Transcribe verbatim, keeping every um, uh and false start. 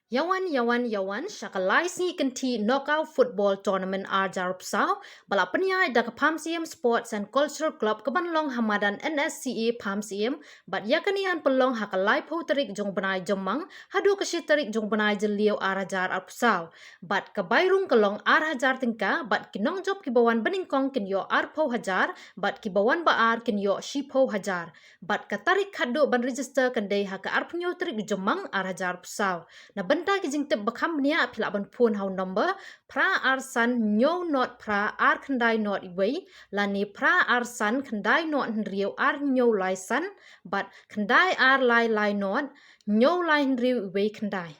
Yawan, yawan, yawan, sha ka lai sngi kynthih Knockout Football Tournament ar hajar arphew saw, ba la pynïaid da ka Pamsiem Sports and Cultural Club kaban long ha madan N S C A Pamsiem, bad ïa kane yn pynlong ha ka laiphew tarik jong u bnai Jymmang, haduh ka shi tarik jong u bnai Jylliew ar hajar arphew saw. Bad ka bai rung ka long ar hajar tyngka, bad ki nongjop kiba wan banyngkong kin ïoh arphew hajar, bad kiba wan ba ar kin ïoh shiphew hajar. Bad ka tarik khatduh ban register kan dei ha ka arphew hynñiew tarik u Jymmang ar hajar arphew saw. Na bynta ki jingtip ba kham bniah phi lah ban phone ha u number phra ar san hynñiew nod phra ar khyndai nod wei, lane phra ar san khyndai nod hynriew ar hynñiew lai san, bad khyndai ar lai lai nod hynñiew lai hynriew wei khyndai.